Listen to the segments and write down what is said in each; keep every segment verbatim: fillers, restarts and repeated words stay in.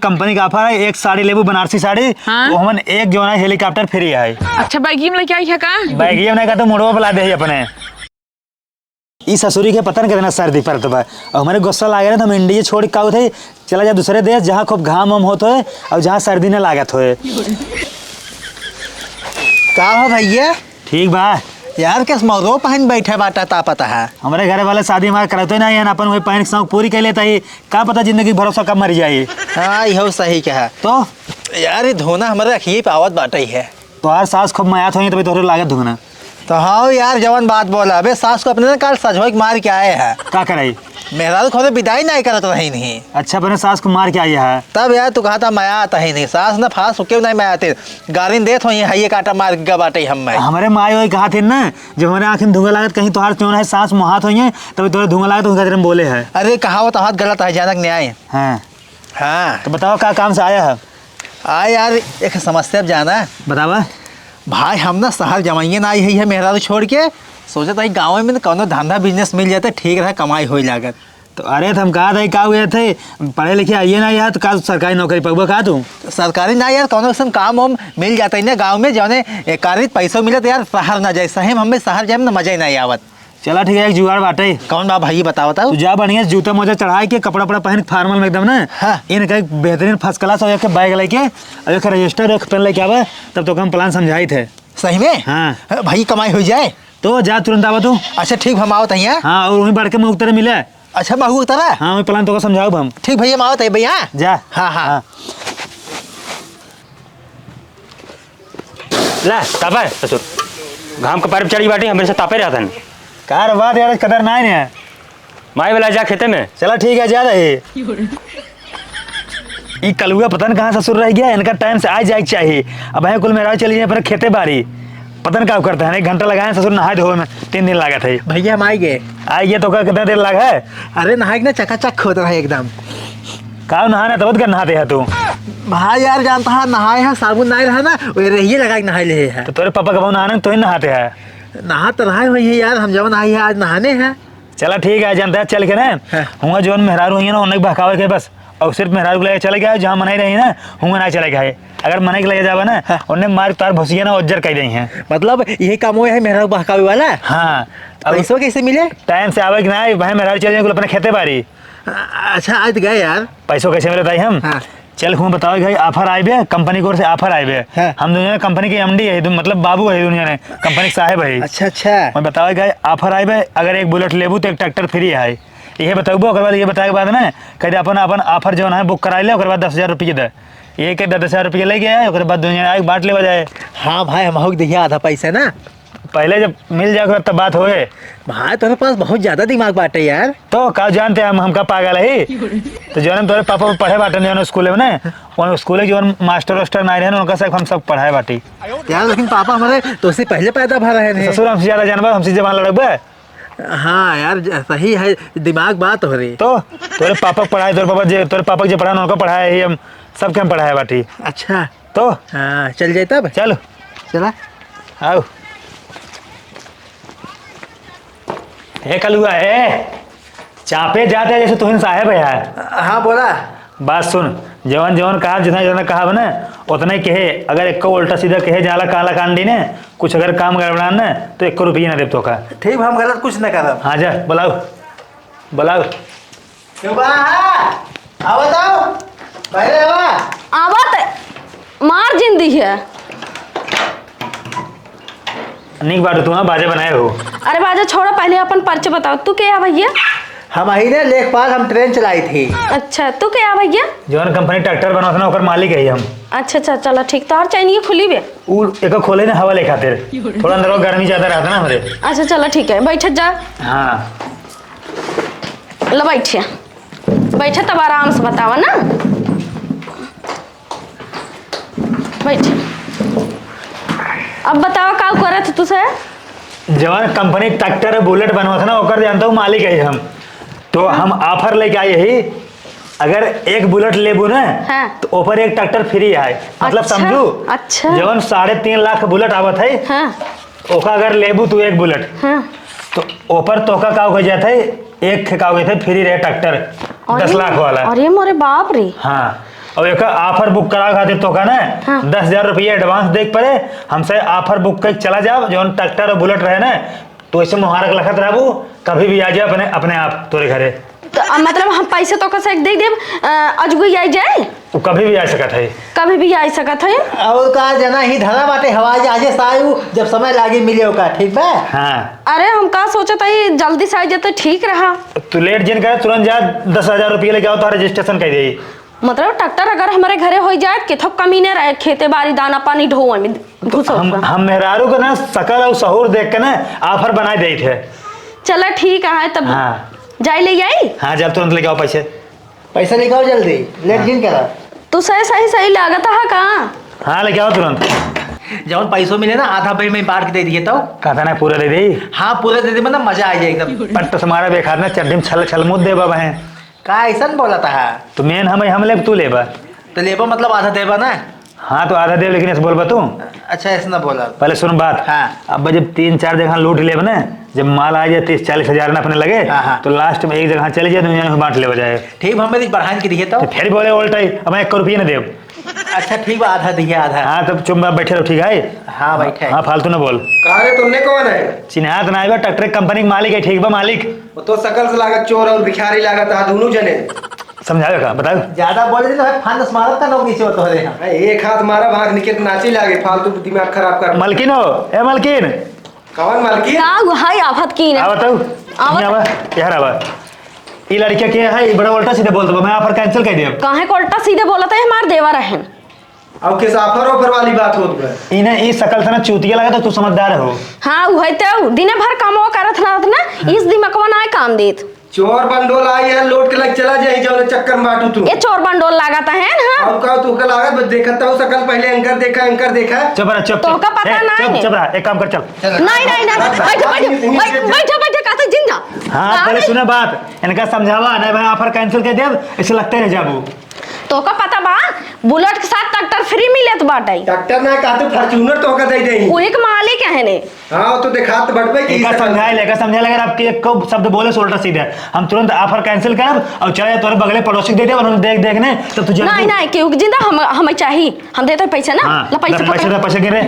कंपनी का ऑफर है, एक साड़ी लेबू बनारसी साड़ी, हाँ। वो हमन एक जौन है हेलीकॉप्टर फ्री है। अच्छा, बैगिया में लेके आई है का? बैगिया में नहीं का तो मुड़वा बुला दे ही अपने। ई ससुरी के पता न कितना सर्दी पड़त बा। और हमारे गुस्सा लागे ना तो हम इंडिया छोड़ के का होत है, चला जा दूसरे देश जहाँ खूब घाम वाम होत होए और जहाँ सर्दी न लागत होए। का हो भैया? ठीक बा। यार, कस मौरो पहन बैठे बाटा, तापत है। हमरे घरे वाले शादी हमारे करते ना, यार अपन वही पहन के शौक पूरी कर लेता ही। का पता जिंदगी भरोसा कब मर जाई। हाँ, इहो सही कहा। तो? यार, ये धोना हमारे अखिए पे आवत बाटे ही है। तोहार सास खूब मयात होई, तभी तोहरे लागत धोना। तो हाँ यार, जवन बात बोला, अबे सास को अपने ना काल सजोई के मार के आए हैं। का कराई? मेहरारू खोदे विदाई नहीं करत रही नहीं। अच्छा, अपने सास को मार के आई है। तब यार, तू कहा था मया आता ही नहीं, सास ना फास होके नहीं मया आते। गारिन देत होई, हाइये काटा मार के गबाटे हम मैं। हमारे माई वही कहा थे ना, जब हमारे आँख में धुआं लागत, कहीं तोहार चोन है, सास मोहात होई है, तभी तोहरे धुआं लागत, उनका जन्म बोले है। अरे, कहावत हाथ गलत है, जनक न्याय। हाँ। हाँ। तो बताओ, का काम से आया है? आ यार, एक समस्या अब जाना। बतावा। भाई, हम ना शहर जमाइए ना आई है, है मेहरारू छोड़ के। सोचत है गाँव में ना कौनो धंधा बिजनेस मिल जाते, ठीक रहा, कमाई हो लागत। तो अरे, तो हम कहा था, का हुए थे, पढ़े लिखे आइए ना यार, तो का सरकारी नौकरी पकबो का तू? सरकारी ना यार, कौनो अइसन काम वाम मिल जाता है ना गाँव में, जौने एक आध पैसो मिले तो यार, शहर ना जाए। सही में हमें शहर जाए में ना मजा ही नहीं आवत। चला ठीक है, एक जुगाड़ बाटे। कौन बा भाई, बताओ तो। तू जा बढ़िया से जूता मोजा चढ़ाई के, कपड़ा उपड़ा पहन के formal में एकदम ना। हाँ। इनका एक बेहतरीन first class और एक बैग लेके और एक रजिस्टर, एक पेन लेके आवा, तब तो हम प्लान समझाई थे। सही में? हाँ। भाई, कमाई हो जाए। तो जा तुरंत आवा तू। अच्छा ठीक, हम आवत हई, हाँ? हाँ, और वहीं बढ़ के महुक तरह मिले। अच्छा, महुक तरह? हाँ, वहीं प्लान तो का समझाओ हम। ठीक भैया, हम आवत हई भैया। जा। हाँ, हाँ। हाँ। ला, तापा है, ससुर। घाम कपारे पे चढ़ी बाटी, हमेशा तापे रहतन। कार बात यार, कदर नाय ने। माई वाला जा खेते में। चला ठीक है, जा रही। ई कलुआ पता न कहाँ ससुर रह गया, इनका टाइम से आ जाए के चाहिए। अब है कुल मेहरारू चली जाए पर खेते बारी। पता न का करते हैं, एक घंटा लगाए ससुर नहाए धोए में, तीन दिन लागत है। भैया हम आ गए। आ गए तो का कितना देर लगा है? अरे नहाए के ना चकाचक होत रहे एकदम। का नहाना तब का नहाते है तू? भाई यार जानता है नहाए है, साबुन नहीं रहा ना, वो रहिए लगा के नहाए ले है। तो तोरे पापा कब नहाने तो ही नहाते हैं? नहा तो रहा है वही यार, हम जब नहाई है आज नहाने हैं। चला ठीक है, जनता चल के ना, हाँ। हुआ जौन मेहरारू हुई है ना, उन्हें बहकावे के बस। और सिर्फ मेहरारू को लेके चले गए, जहाँ मनाई रही ना, हुआ ना चले गए। अगर मनाई के लेके जावा ना, हाँ। उन्हें मार तार भुसिया ना उज्जर कर देई हैं। मतलब, यही काम हुआ है मेहरारू बहकावे वाला? हाँ। अब पैसवा कैसे मिले? टाइम से आवे कि ना, भाई मेहरारू चले जाए, कुल अपने खेते बारी। अ-, अच्छा, आज गए यार। पैसो कैसे मिले ताई हम? हाँ। चल, हूँ बताओ भाई, ऑफर आए बे, कंपनी की ओर से ऑफर आए बे। हाँ। हम दोनों कंपनी के एमडी है, तो मतलब बाबू है दुनिया में, कंपनी के साहब है। अच्छा, अच्छा। मैं बताओ भाई, ऑफर आए बे, अगर एक बुलेट लेबू तो एक ट्रैक्टर फ्री है। ये बताबो, ओकर बाद, ये बताए के बाद में, कह दे अपन, अपन ऑफर जौन है बुक कराई ले, ओकर बाद दस हजार रुपये दे। ये के दस हजार रुपये ले गया है, ओकर बाद दुनिया आए बांट लेवा जाए। हाँ भाई, हम हो दिया आधा पैसा ना। पहले जब मिल जाए, ओकर बाद तब बात होए। भाई, तोरे पास बहुत ज्यादा दिमाग बाटे यार। तो का जानते हम, हमका पागल है? तो जौन हम तोरे पापा पढ़े बाटे जौन स्कूल में ना, उन स्कूल के जौन मास्टर वास्टर ना रहे, उनका से हम सब पढ़ाए बाटी। यार, लेकिन पापा हमारे तो से पहले पैदा भा रहे हैं। ससुर हमसे ज्यादा जानबा, हमसे जबान लड़बे। हाँ यार, ज-, सही है, दिमाग बात हो रही। तो तोरे पापा के पढ़ाए, तोरे पापा जे, तोरे पापा के जे पढ़ाए, उनका पढ़ाए ही हम, सबके हम पढ़ाए बाटी। अच्छा। तो? हाँ, चल जाए तब। चलो। चला। आओ। हे कलुआ, हे। चापे जाते जैसे तुहिन साहेब है यार। हाँ, बोला। बात सुन, जवन जवन कहा, जितना जितना कहा बने, उतना ही कहे। अगर एक को उल्टा सीधा कहे, जाला काला कांडी ने, कुछ अगर काम गड़बड़ान ने, तो एक रुपया ना देब तोका। ठीक, हम गलत कुछ ना करब। हाँ, जा, बुलाओ, बुलाओ। क्यों बा? हाँ, आवा तो, पहले आवा। आवत, मार जिंदी है। नीक बाटू तू, हाँ, बाजा बनाए हो। अरे बाजा छोड़ो, पहले अपन परिचय बताओ, तू के है भैया? हम अही ने लेखपाल, हम ट्रेन चलाई थी। अच्छा, तू के है भैया? जौन कंपनी ट्रैक्टर बनवा था ना, ओकर मालिक है हम। अच्छा, अच्छा, चलो ठीक। तोहर चैनिया खुली बे? उ एकर खोले ने हवा ले खातिर। थोड़ा अंदर गर्मी ज्यादा रहता ना हमरे। अच्छा, चलो ठीक है, बैठत जा। हाँ। लो बैठिया, बैठे तब आराम से बतावा ना। बैठ। अब बताओ, का करत तुसे? जवन कंपनी ट्रैक्टर बुलेट बनवा था ना, ओकर जानता हूँ मालिक है हम। तो हम ऑफर लेके आए ही, अगर एक बुलेट लेबू ना, हाँ। तो ऊपर एक ट्रैक्टर फ्री है। मतलब, अच्छा, समझू? अच्छा। जवन साढ़े तीन लाख बुलेट आवत है, हाँ। ओका अगर लेबू तू एक बुलेट, हाँ। तो ऊपर तोका का हो जात है, एक का हो जात है, फ्री रहे ट्रैक्टर, अरे, दस लाख वाला। अरे मोरे बाप रे। हाँ। और एक offer book करावे खातिर तोका ना हाँ। दस हजार रुपया advance देक पड़े। हमसे offer book कइके चला जाब, जौन tractor और bullet रहे ना, तो ऐसे मुहारक लखत रहबू, कभी भी आ जाए अपने, अपने आप तोरे घरे। तो, अ, मतलब हम पैसे तोका से दे देब, अ, अजगुई आई जाए? वो कभी भी आ सकत है। कभी भी आ सकत है। और का जना ही धरा बाटे हवाई जहाजे से आयु, जब समय लागे मिले ओका, ठीक बा? हाँ। अरे हम का सोचत हई, जल्दी से आ जाते ठीक रहा। तू late जिन करे, तुरंत जा, दस हजार रुपया लेके आओ तो registration कर दे। मतलब tractor अगर हमरे घरे होइ जाए, केथो कमी न रहे, खेते बारी दाना पानी ढोवे में घुसो हम, हम मेहरारू के ना शकल और सहूर देख के ना offer बनाए देत है। चला ठीक है तब। हाँ। जाए ले आई? हाँ, जा तुरंत लेके आओ पैसे। पैसा लेके आओ जल्दी, late हाँ। जिन करा। तू सही, सही, सही लागत है का? हाँ, लेके आओ तुरंत। जौन पैसो मिले ना, आधा भाई मैं बांट के दे दिए तो। कहता ना पूरा दे दे। हाँ, पूरा दे दे, मतलब मजा आ जाए एकदम। पट्ट से मारा बेखार ना, चड्ढी में छल, छल मुद देबा बहन। का ऐसन बोलत है? तो main हम, हम लेब, तू लेबा? तो लेबा मतलब आधा देबा ना? हाँ, तो आधा देब, लेकिन ऐसे बोलबा तू। अच्छा, ऐसे ना बोला। पहले सुन बात। हाँ। अब जब तीन चार जगह लूट लेब ना, जब माल आ जाए तीस चालीस हजार ना अपने लगे, हाँ, हाँ। तो last में एक जगह चली जाए, दुनिया में बांट लेबा जाए। ठीक, हम मेरी बढ़ान के दिए तो। तो फिर बोले उल्टा ही, अब एक रुपया ना देब। अच्छा, ठीक बा, आधा दिए, आधा। हाँ, तब चुप, बैठे रहो, ठीक है? हाँ, बैठे। हाँ, फालतू ना बोल। का रे, तुमने कौन है? चिन्हात ना आइबा, tractor company के मालिक है, ठीक बा मालिक? वो तो शकल से लागत चोर और भिखारी लागत है, दोनों जने। समझावे का, बताओ। ज्यादा बोल रही तो है, फांद से मारत का लोग नीचे होते हैं। अरे, एक हाथ मारा, भाग निकल नाचे लागे, फालतू दिमाग खराब कर। मलकिन हो, ए मलकिन। कौन मलकिन? का हुआ है आफत की ने? आवा तो। आवा। यहाँ आवा, यहाँ आवा। ई लड़किया के है, ई बड़ा उल्टा सीधे बोलत बा, मैं offer cancel कर देब। काहे को उल्टा सीधे बोलत है, हमार देवर रहन। अब किस offer offer वाली बात होत बा? इन्हें ई शकल से ना चूतिया लगा तो तू समझदार हो। हाँ, उहे तो, दिने भर कामो करत रहत ना, इस दिमागवा ना काम देत। चोर बंडोल आई है, लोट के लग चला जाई, जौने चक्कर में बाटू तू। ये चोर बंडोल लागत है, हाँ? और का तू का लागत, बस देखत तो शकल पहले anchor देखा, anchor देखा। चुप रह, चुप, तो चुप। का पता ए, ना चुप, है। चुप रह, एक काम कर, चल। नहीं, नहीं, नहीं, बैठो, बैठो, बैठ-, बैठो, बैठो, कहते जिंदा। हाँ, हाँ, पहले नहीं। सुना बात, इनका समझावा, नहीं भाई offer cancel कर देब, ऐसे लगते रह जाबू। तोका पता बा, bullet के साथ tractor free मिलत बाटे। Tractor ना, का तू Fortuner तोका दे देही। वही के मालिक है ने। हाँ, तो देखा तो बटबे की एका समझाए ले, एका समझाए ले, अगर आपके एक को शब्द बोले सो उल्टा सीधा, हम तुरंत offer cancel करब और चले जाए तोरे बगले पड़ोसी के दे दे और हम देख देख ने, तब तू जल्दी नहीं, नहीं, क्यों जिंदा हम, हमें चाहिए, हम देते पैसे ना, हाँ, ला पैसे पैसे पकड़। दे, पैसे गिरे।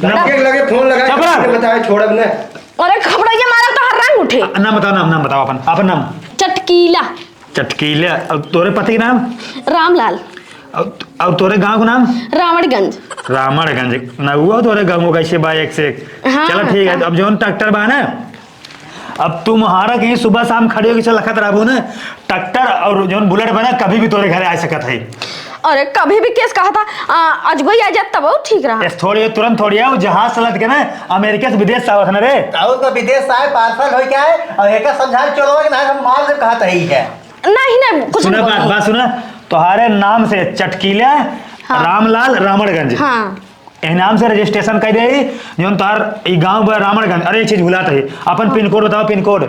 लगे, लगे फोन लगा चुप रह। के बताए, छोड़ब ना। अरे खपड़ा ये मारा तो हर रंग उठे। ना बताओ, नाम, नाम बताओ अपन, अपन नाम। चटकीला। चटकीला। और तोरे पति के नाम? रामलाल। और, और तोरे गांव के नाम? रावणगंज। रावणगंज। ना हुआ तोरे गांव को कैसे बा एक से एक। हाँ, चलो ठीक है, हाँ। अब जौन tractor बा ना, अब तुम्हारा कहीं सुबह शाम खड़ी होके चल लखत रहबू ना, tractor और जौन bullet बा ना, कभी भी तोरे घरे आ सकत है। अरे कभी भी केस कहा था, आ, आज कोई आ जात तब वो ठीक रहा। एस थोड़ी तुरंत थोड़ी है, वो जहाज से लद के ना अमेरिका से विदेश से आवत ना रे। और तो विदेश से आए, parcel हो क्या है, और एक समझा चलो कि ना हम मार से कहा तही है। नहीं, नहीं, कुछ सुना नहीं बात, बोली। बात सुना, तोहारे नाम से चटकीला हाँ। रामलाल रावणगंज। हाँ। ए नाम से registration कर दे, जौन तोहार ई गांव बा रावणगंज। अरे, एक चीज भुलात है, अपन हाँ। PIN code बताओ, PIN code।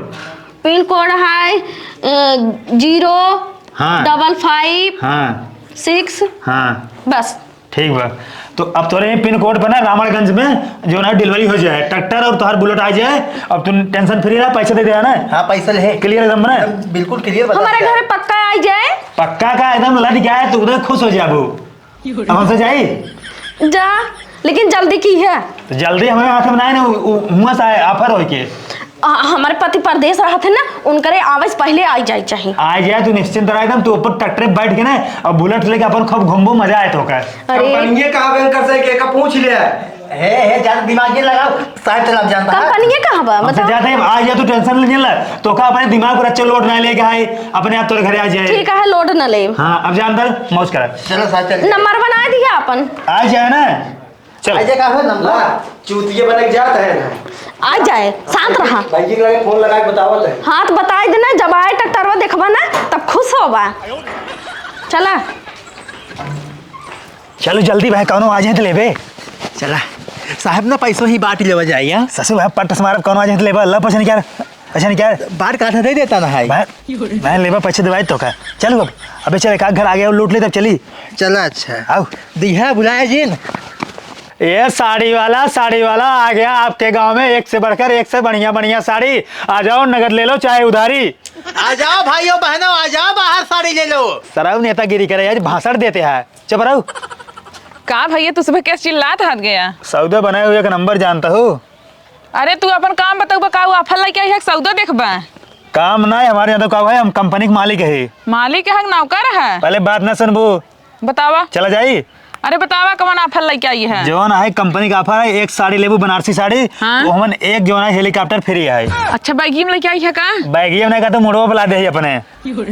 PIN code है, अ, zero हाँ। double five हाँ। six। हाँ। बस। ठीक बा। तो अब तोरे ही PIN code पर ना रावणगंज में जो ना delivery हो जाए, tractor और तोहार bullet आ जाए, अब तुम tension free रहा, पैसे दे देना। हाँ, पैसा ले। Clear एकदम ना? एकदम बिल्कुल clear बता हमारे दिया। घर पक्का आ जाए। पक्का का एकदम लद गया है, तू उधर खुश हो जाबू। अब हमसे जाई? जा, लेकिन जल्दी की है। तो जल्दी हमारे हाथ में ना है ना, उ-, उ-, हुआ सा है, offer होई के। आ, हमारे पति परदेश रहत है ना, उनकरे आवे से पहले आई जाए चाहिए। आ जाए, तू निश्चिंत रह एकदम, तू ऊपर tractor पे बैठ के ना, और bullet लेके अपन खूब घूमबू, मजा आए तो का। अरे। कंपनी कहाँ banker से के का पूछ लिया है? हे, हे, ज्यादा दिमाग ये लगाओ, साहब चला जानता है। कंपनी कहाँ बा, हमसे बताओ। ज्यादा ही आ जा, तू tension नहीं ले, तो का अपने दिमाग पर अच्छे load ना लेके आए, अपने आप तोरे घरे आ जाए। ठीक है, load ना ले। हाँ, अब जा अंदर मौज कर। चलो साहब, चल। Number बना दिया अपन। आ जाए ना। चल। आ जाए का है number? वाह, चूतिए बने के जात है ना। आ जाए, शांत रहा। भाई जी के लगे फोन लगा के बतावत है। हाँ, तो बताई देना, जब आए tractor वो देखबा ना, तब खुश होबा। चला। चलो जल्दी भाई, कौनो आ जाए तो लेबे। चला। साहब ना पैसों ही बांट लेवा जाए, हाँ? ससुर भाई पट्ट से मारब, कौनो आ जाए तो लेबे। ला पैसा निकाल, पैसा निकाल। बांट का आधा दे देता ना है। मैं, मैं लेबा पैसे देवाई तो का। चलो अब, अबे चल, एक आध घर आगे और लूट ले तब चली। चला अच्छा। आओ। दिहा बुलाया जिन। ए साड़ी वाला, साड़ी वाला आ गया आपके गांव में, एक से बढ़कर एक से बढ़िया बढ़िया साड़ी। आ जाओ, नगद ले लो चाहे उधारी। आ जाओ भाइयों बहनों, आ जाओ, बाहर साड़ी ले लो। सराऊ नेतागिरी करे, आज भाषण देते हैं। चुप रहो। का भैया, तू सुबह कैसे चिल्लात हाथ गया? सौदा बनाए हुए एक नंबर जानता हूँ। अरे, तू अपन काम बतउबा, का उ offer लइके आई है, सौदा देखबा? काम ना है हमारे यहाँ, तो का है, हम कंपनी के मालिक है। मालिक है कि नौकर है? पहले बात ना सुनबू। बतावा। चला जाई। अरे बतावा, कौन offer लइके आई है? जौन है कंपनी का offer है, एक साड़ी लेबू बनारसी साड़ी, हाँ। वो हमन एक जौन है helicopter free है। अच्छा, बैगिया में लइके आई है का? बैगिया में नहीं का तो मुड़वा बुला दे ही अपने।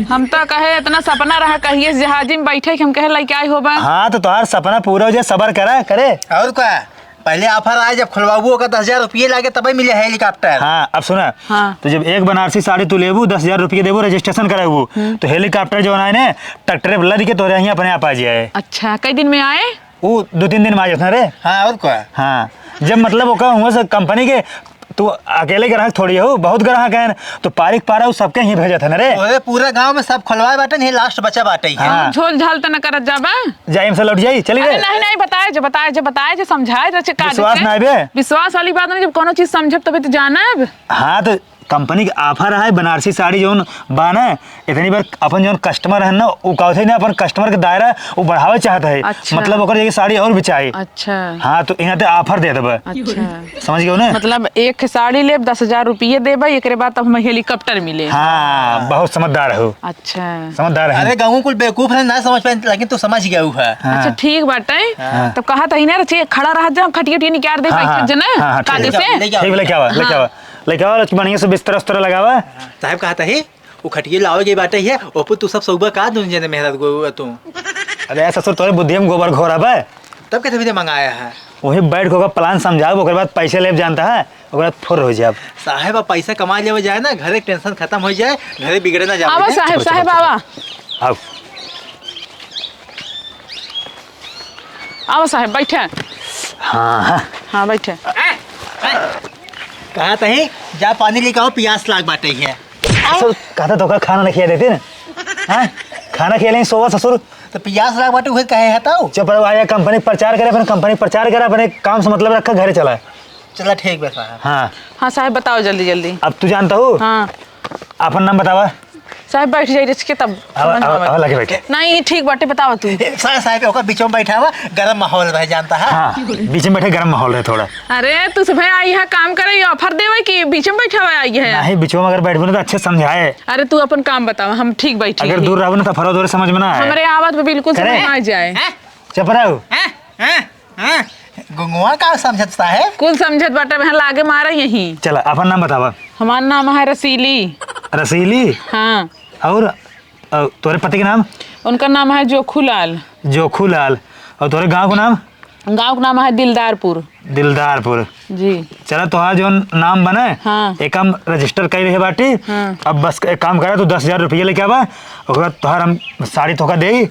हम तो कहे इतना सपना रहा कहिए जहाजी में बैठे कि हम कहे लइके आई होबा। हाँ, तो तोहार सपना पूरा हो जाए, सबर करा करे। और का? पहले offer आए, जब खुलवाबू ओकर दस हजार रुपये लागे, तबे मिले helicopter। हाँ, अब सुना। हाँ। तो जब एक बनारसी साड़ी तू लेबू, दस हजार रुपये देबू, registration कराबू, हम्म। तो helicopter जो है ने, ट्रैक्टर पे लद के तोरे यहाँ अपने आप आ जाए। अच्छा, कई दिन में आए? वो दो तीन दिन में आ जाता रे। हाँ, और का? हाँ, जब मतलब ओकर हुआ से कंपनी के, तू अकेले ग्राहक थोड़ी हो, बहुत ग्राहक हैं, तो पारिक पारा उ सबके ही भेजत है ना रे। अरे पूरा गांव में सब खोलवाए बाटे, नहीं last बचा बाटे ही। हाँ। झोल झाल त न करत जाबा। जाई हमसे लौट जाई, चली अरे रे। नहीं, नहीं, बताए जे, बताए जे, बताए जे, समझाए जे, का विश्वास देखे? ना आवे। विश्वास वाली बात नहीं, जब कोनो चीज समझब तबे तो जानब। हाँ, तो कंपनी के offer है, बनारसी साड़ी जौन बा ना, इतनी बार अपन जौन customer है ना, उ कहते हैं ना, अपन customer के दायरा वो बढ़ावे चाहता है। अच्छा। मतलब ओकर जगह साड़ी और बेचाई। अच्छा। हाँ, तो यहाँ ते offer दे देबे। अच्छा। समझ गयो ना? मतलब एक साड़ी लेब, दस हजार रुपये देबे, एकरे बाद तब हमें helicopter मिले। हाँ, बहुत समझदार हो। अच्छा। समझदार है। अरे, गाँव कुल बेवकूफ है, ना समझ पाए, लेकिन तू समझ गया है। हाँ। अच्छा, ठीक बाटे। हाँ। तो कहा तही ना रचिए, खड़ा रह जा, खटिया उटिया निकाल दे, हाँ, बैठ हाँ, जा ना, हाँ, हाँ, कायदे ठीक है। से। ले जाओ, ठीक, लेके आवा, लेके हाँ। आवा। लेके आवा, लड़की बढ़िया से बिस्तर उस्तर लगावा। साहब कहा तही, वो खटिया लावे गई बाटे है, ओपे तू सब सौबा का दुन जने मेहरारू तू। अरे ससुर, तोरे बुद्धि में गोबर घोरा बा। तब कैसे भी मंगाया है? वही बैठ के ओकर plan समझाओ, ओकर बाद पैसे लेब जानता है, ओकर बाद फुर हो जाब। साहेब, अब पैसा कमा लेवे जाए ना, घरे के tension खत्म हो जाए, घरे बिगड़े ना जावे। आवा साहेब, साहेब, आवा। आओ। आवा साहेब, बैठे। हाँ, हाँ। हाँ, बैठे। कहा तही, जा पानी लेके आओ, पियास लाग बाटे है। ससुर, कहता तो का खाना नहीं खिया देते ना? हाँ? खाना खिया लें, सोवा ससुर। तो पियास लाग बाटे, उहे कहे है ताऊ। चुप रहो, आया कंपनी प्रचार करे, अपने कंपनी प्रचार करे, अपने काम से मतलब रखा, घरे चला। चला ठीक बा साहब। हाँ। हाँ साहब, बताओ जल्दी जल्दी। अब तू जानता हो? हाँ। अपन नाम बतावा। साहब बैठ जाई रिच के तब अब, समझ में अब, आवे। अब लगे बैठे। नहीं, ठीक बाटे, बतावा तू। ए, साहब, साहब, ओकर बीच में बैठा हुआ, गरम माहौल रह जानता है। हाँ, बीच में बैठे, गरम माहौल रहे थोड़ा। अरे, तू सब आई है काम करे, ये offer देवे कि बीच में बैठा हुआ आई है? नहीं, बीच में अगर बैठबो ना तो अच्छे समझाए। अरे, तू अपन काम बतावा, हम ठीक बैठे अगर हैं। दूर रहबो ना तो फरो दोरे समझ में ना आए। हमरे आवत में बिल्कुल करे? समझ में आ जाए। हैं? चुप रहो। हैं? हैं? हैं? गुंगवा का समझत साहेब? कुल समझत बाटे, वहाँ लागे मारे यहीं। चला, अपन नाम बतावा। हमार नाम है रसीली। रसीली? हाँ। और, अ, तोरे पति के नाम? उनका नाम है जोखूलाल। जोखूलाल। और तोरे गाँव का नाम? गाँव का नाम है दिलदारपुर। दिलदारपुर। जी। चला, तोहार जौन नाम बने, हाँ। एक हम register कर रहे बाटी। हाँ। अब बस एक काम करा, तू दस हजार रुपये लेके आवा, ओकर बाद तोहार हम साड़ी तोहका देई,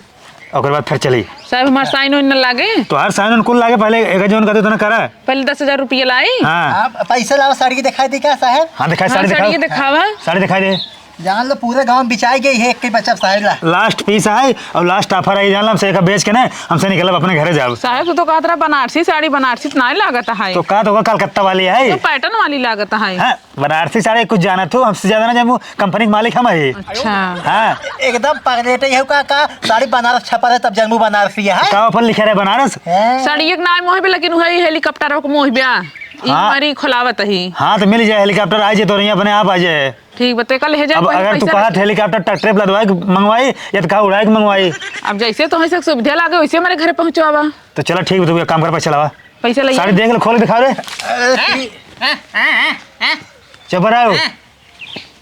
ओकर बाद फिर चली। साहब, हमार sign वाइन न लागे? तोहार sign वाइन कुल लागे, पहले एक जौन कहते उतना करा। पहले दस हजार रुपये लाई। हाँ। आप पैसे लाओ, साड़ी के दिखाई दी क्या साहब? हाँ, दिखाई, हाँ, साड़ी साड़ी दिखाओ। के दिखावा। साड़ी दिखाई दे। जान लो, पूरे गांव में बिचाई गई है, एक के बचब साड़ी ला। Last piece है और last offer है, जान लो, हमसे एक बेच के ना, हमसे निकलब अपने घरे जाओ। साहब, तू तो कहत रहा बनारसी साड़ी, बनारसी तो नहीं लागत है। तो का तो कलकत्ता वाली है? तो pattern वाली लागत है। हाँ। बनारसी साड़ी कुछ जानत हो, हमसे ज्यादा ना जानबू, कंपनी के मालिक हम है। अच्छा। हाँ। एकदम पगलेटे हो का, का साड़ी बनारस छपल है तब जानबू बनारसी है? का ऊपर लिखे रहे बनारस? हैं? साड़ी एक नाम मोहबे, लेकिन वही helicopter को मोहब्या। ई हाँ। हमारी खोलावत ही। हाँ, तो मिल जाए helicopter, आ जाए तो रही अपने आप आ जाए। ठीक बा, तो कल ले जाए, अब पहले अगर तू पैसा कहा ले। Helicopter ट्रैक्टर पे लदवाए के मंगवाई या तो कहा उड़ाए के मंगवाई? अब जैसे तो है सुविधा लागे वैसे हमारे घर पहुँचवावा। तो चला ठीक बा, तू एक काम कर, पैसा लावा। पैसा लइया। साड़ी देख ले, खोल के दिखा रे। अरे, हैं? हैं? हैं? हैं? हैं? चुप रहो। हैं?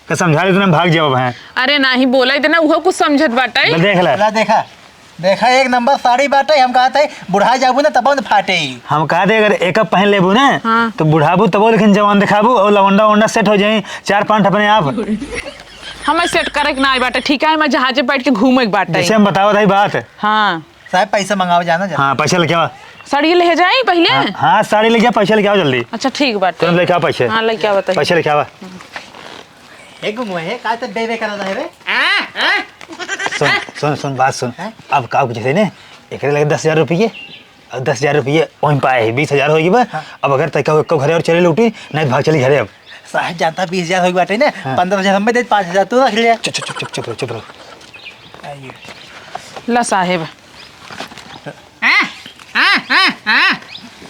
का समझा ले, तूने भाग जाओ, हैं। अरे नाही, बोला इतना, उहो कुछ समझत बाटे। ले देख ले। ला देखा, देखा, एक नंबर साड़ी बाटे। हम कहत है, बुढ़ा जाबू ना, तब न फाटे। हम कहत है, अगर एक पहन लेबू ना, हाँ। तो बुढ़ाबू तबो लेकिन जवान दिखाबू और लवंडा वंडा set हो जाए, चार पांच अपने आप। हमें set करे के ना बाटे, ठीक है, मैं जहाजे बैठ के घूमे के बाटे। जैसे हम बतावत है बात। हाँ। साहब, पैसा मंगाओ जाना जल्दी। हाँ, पैसा लेके आओ। साड़ी ले जाई पहले? हाँ, हाँ, साड़ी लेके आओ, पैसा लेके आओ जल्दी। अच्छा, ठीक बाटे। तुरंत लेके आओ पैसे। हाँ, लेके आओ, बताइए। पैसा लेके आओ। एक गुंगवा है, का तो बेबे करा रहे रे? हाँ, हाँ। सुन, सुन, सुन, बात सुन। हाँ? अब का कुछ है ने, एकरे लगे दस हजार रुपये, अब दस हजार रुपये वहीं पाए है, बीस हजार होगी बा। हाँ। अब अगर तय का घरे और चले लौटी, नहीं तो भाग चली घरे अब। साहेब जानता बीस हजार होइ बाटे ना, हाँ। पन्द्रह हजार हम दे, पाँच हजार तू रख ले। चुप, चुप, चुप, चुप, चुप रहो, चुप रहो। आइए। ला साहेब। हाँ, हाँ, हाँ, हाँ।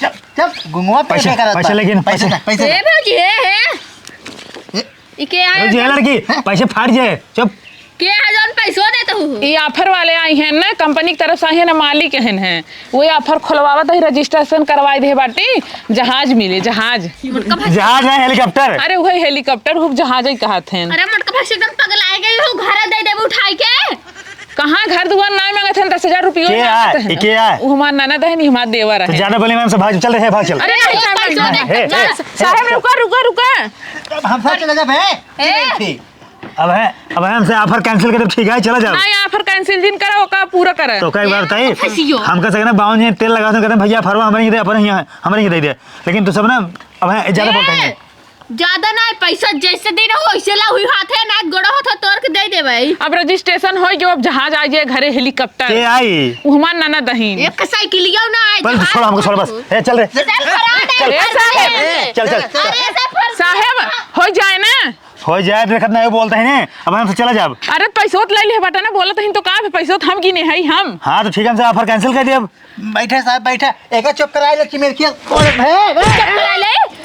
चुप, चुप, गुंगवा पे पैसे, क्या करत पैसे बा? लेकिन, पैसे पैसे। दे, पैसे दे। ए भौजी, हे, हे। ए। ई के आया ए जी, ए जौन लड़की, हैं? पैसे फाड़ जे, चुप। के आया जौन पैसो देत हूँ? ई offer वाले आई हैं ना, company की तरफ से आई हैं ना, मालिक हैं, हैं। वही offer खोलवावत ही, registration करवाई दे बाटी, जहाज मिले, जहाज। मोटका भाई। जहाज ना, helicopter। अरे वही helicopter, खूब जहाज ही कहत हैं। अरे मोटका भाई, एकदम पगलाए गई हो, घर दे देबू उठाई के। कहाँ घर दुआर ना मांगत हैं, दस हजार रुपयो के ना आए? मांगत हैं। ई के आए? वो हमार ननद है, नहीं हमार देवर तो है। ज्यादा बोले मैम से भाग, चल रहे हैं, भाग चल। अरे नहीं, नहीं, साहब, पैसो नहीं, दे, नहीं। ए, जा। ए, साहब, रुका, रुका, रुका। अब हम साथ चले जाबे। ए। ठीक। अब है, अब है हमसे offer cancel कर दे, ठीक है, चला जाओ। नहीं, offer cancel जिन करो, ओका पूरा करे। तो कई बार बताई, फंसियो। हमका से ना बावन जी तेल लगा दो, कहते हैं, "भैया, offer हमारे ही दे, offer यहाँ है, हमारे ही दे दे।" लेकिन तू सब ना, अब है, ज्यादा ए, बोलते हैं। ज्यादा ना, पैसा जैसे दे रहो, वैसे ला हुई हाथ है, ना गोड़ा हाथ तोड़ के दे दे भाई। अब registration होई जो अब जहाज आ जाए घरे, helicopter। के आई? वो हमार ननद दहीन। एक साइकिलियो ना आए, पहले तो जहाज छोड़, हमको छोड़ बस। ए, चल रे। सर, फराड है, चल। ए, साहब। चल, चल। अरे, सर, फराड। साहब, हो जाए ना। हो जाए, देखत नहीं बोलते हैं ने, अब हमसे चला जाब। अरे, पैसो तो ले ले बाटा ना, बोलत हईन तो का, पैसो तो हम गिने हई, हम। हाँ, तो ठीक है, हमसे offer cancel कर दिया अब। बैठे साहब, बैठे। एका चुप कराए ले, चिमेरकिया। चुप कराए ले।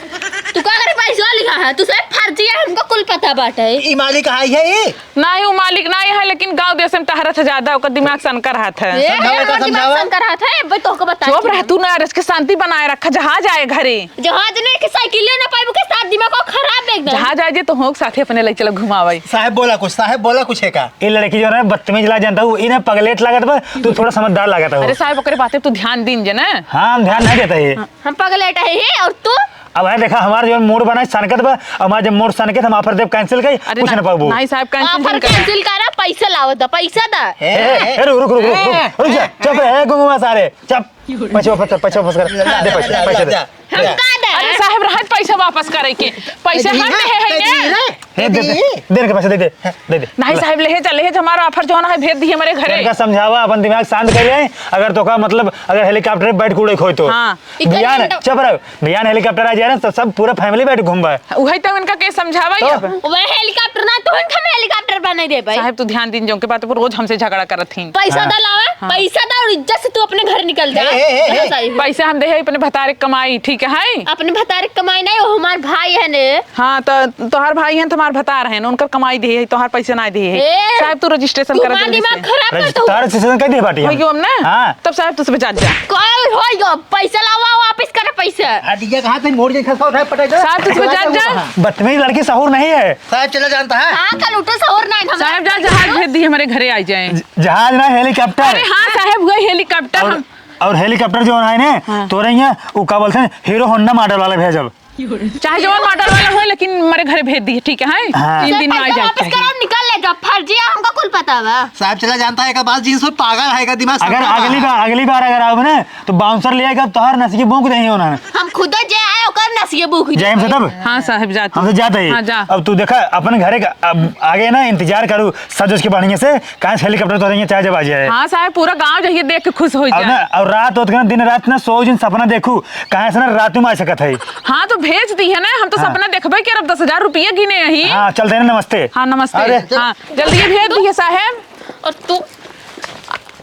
तू का करे पैसो लिखा है? तू साहब फर्जी है, हमको कुल पता बाटे। ई मालिक आई है ई? नहीं, वो मालिक नहीं है, लेकिन गाँव देश में तहरत है ज्यादा, ओकर दिमाग सनकर हाथ है। ए, समझावा, ए, का हमार दिमाग समझावा? सनकर हाथ है, अब तोहके बता चुप के रह हम। तू ना, रस के शांति बनाए रखा, जहाज आए घरे। जहाज नहीं कि साइकिल ना पाइबू के साथ दिमाग को खराब एकदम। जहाज आए जे तो होक साथे अपने लई चल घुमावे। साहेब बोला कुछ, साहेब बोला कुछ है का? ये लड़की जो है बदतमीज ला जानता हूँ, इन्हें पगलेट लागत बा, तू थोड़ा समझदार लागत हो। अरे साहेब, ओकरे बाते तू ध्यान दीन जे ना। हाँ, हम ध्यान नहीं देता ये। हम पगलेट है ही, और तू? अब है देखा, हमार जो mood बना है सनकत बा, हमार जब mood सनके, हम offer देब cancel करी, अरे कुछ ना, ना पाबू। नहीं साहेब, cancel offer जिन करा। Cancel करा, पैसा लाओ दा, पैसा दा। ए, ए, ए, रुक, रुक, रुक, रुक, रुक, रुक जा, चुप रहे, गुंगवा सारे, चुप। पैसे वापस कर, पैसे वापस कर। दे पैसे, पैसे दे। हम का दे? अरे साहब, रहत पैसा वापस करे के। पैसे हम दे है, है ना? ए, दे, दे, दे इनके पैसे, दे, दे, दे, दे। नहीं साहब, लेहे जा, लेहे जा, हमारा offer जौन है, भेज दिए हमारे घरे। इनका समझावा, अपन दिमाग शांत कर ले। अगर तो का मतलब, अगर helicopter पे बैठ के उड़े खोई तो। हाँ। बिहान, चुप रहो। बिहान helicopter आ जाए ना, तो सब पूरा family बैठ घूमबा। उहे तो इनका के समझावा ही तो? अब। वह helicopter ना, तो हम helicopter बना दे भाई। साहब, तू ध्यान दीन, जो के बात पर रोज हमसे झगड़ा करत ही। पैसा हाँ। दा लावा, हाँ। पैसा दा और इज्जत से तू अपने घर निकल जा। ए, ए, ए, ए। पैसा सही है। पैसा हम दे है अपने भतारे के कमाई, ठीक है? अपने भतारे के कमाई नहीं, वो हमार भाई है ने। हाँ, तो तोहार भाई है, तुम्हार भतार है, उनकर कमाई दे है, तोहार पैसे ना दे है। ए, साहब, तू registration तू करा हमार दे दिमाग से। खराब कर रजिस्टर-, तू। तार registration कर दे बाटी हम। होइयो हम ना? हाँ। तब साहब, तुझसे बजात जा। कल होइयो, पैसा लावा, वापस कर पैसा। आ, दिया कहाँ से मोड़ के खसका उठाए पटाई दे? साहब, तुझसे बजात जा। बदतमीज लड़की सहूर नहीं है। साहब, चला जानता है। हाँ, कल उठो सहूर ना है, हम साहब, जा, जहाज भेज दी, हमारे घरे आ जाए। ज-, जहाज ना, helicopter। अरे हाँ साहब, वही helicopter और, हम और helicopter जो है ना, हाँ। तो रही है, वो का बोलते हैं, Hero Honda model वाला भेजब। चाहे जवन model वाला हो, लेकिन हमारे घरे भेज दिए, ठीक है? हाँ। तीन दिन में आ जाए, वापस करो, निकल ले जाओ, फर्जी है, हमको कुल पता बा। साहब चला जानता है, एक बात जींस में पागल है, का दिमाग अगर समझा अगली बा। बार, अगली बार अगर आओ ना, तो bouncer ले आएगा, तोहर नसिए भूंक देंगे उन्होंने। हम खुद जे आए, ओकर नसिए भूंक जाए हमसे तब। हाँ साहब, जाते। हमसे जाते ही। हाँ, जा। अब तू देखा, अपन घरे का, अब आगे ना इंतजार करू, सज उज के बढ़िया से, कहाँ से helicopter तो रही है, चाहे जब आ जाए। हाँ साहब, पूरा गाँव जहिए देख के खुश हो अब जाए। ना, और रात होत के ना, दिन रात ना, सौ दिन सपना देखू, कहाँ से ना रात में आ सकत है। हाँ, तो भेज दी है ना, हम तो हाँ। सपना देखबे करब, दस हजार रुपये गिने यही। हाँ, चलते हैं ना, नमस्ते। हाँ, नमस्ते। अरे। हाँ, जल्दी भेज दिए साहेब। और तू?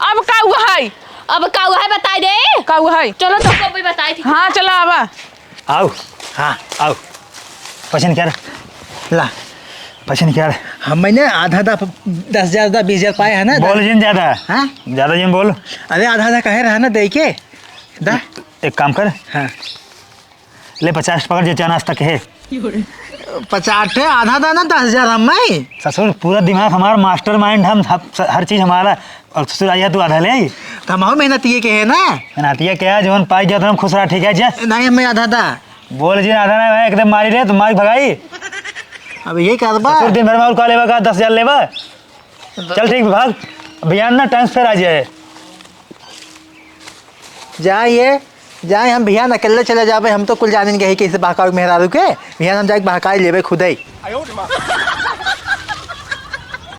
अब का हुआ है? अब का हुआ है, बताई दे। का हुआ है? चलो, तो को भी बताई थी। हाँ, चला आवा। आओ, हाँ, आओ। पसंद क्या रे? ला। पसंद क्या रे? हम मैंने आधा, आधा, दस हजार, आधा, बीस हजार पाए है ना? बोल जिन ज्यादा। हाँ? ज्यादा जिन बोल। अरे, आधा, आधा कहे रहा ना, दे के। दा। एक काम कर। हाँ। ले पचास पकड़, जे चाह नाश्ता के है। पचास ठे आधा दाना, दस हजार हम मैं। ससुर, पूरा दिमाग हमार mastermind, हम हर, हर चीज हमारा। और ससुर, आइया तू आधा ले आई। तो हम और मेहनतिए के है ना। मेहनतिया क्या, जवन पाई जात हम खुश रहा, ठीक है, जा। नहीं, मैं आधा दा। बोल जी, आधा ना, मैं एकदम मारी रे, तुम मारी भगाई। अब ये कर बा। ससुर, दिन भर में और का लेबा का, दस हजार लेबा? चल ठीक, भाग। बिहान ना time से फिर आ जाए। जा ये, जाए हम बिहान अकेले चले जाबे, हम तो कुल जानिन गए कैसे बहकावे मेहरारू के। बिहान हम जाके बहकाई लेबे खुदे।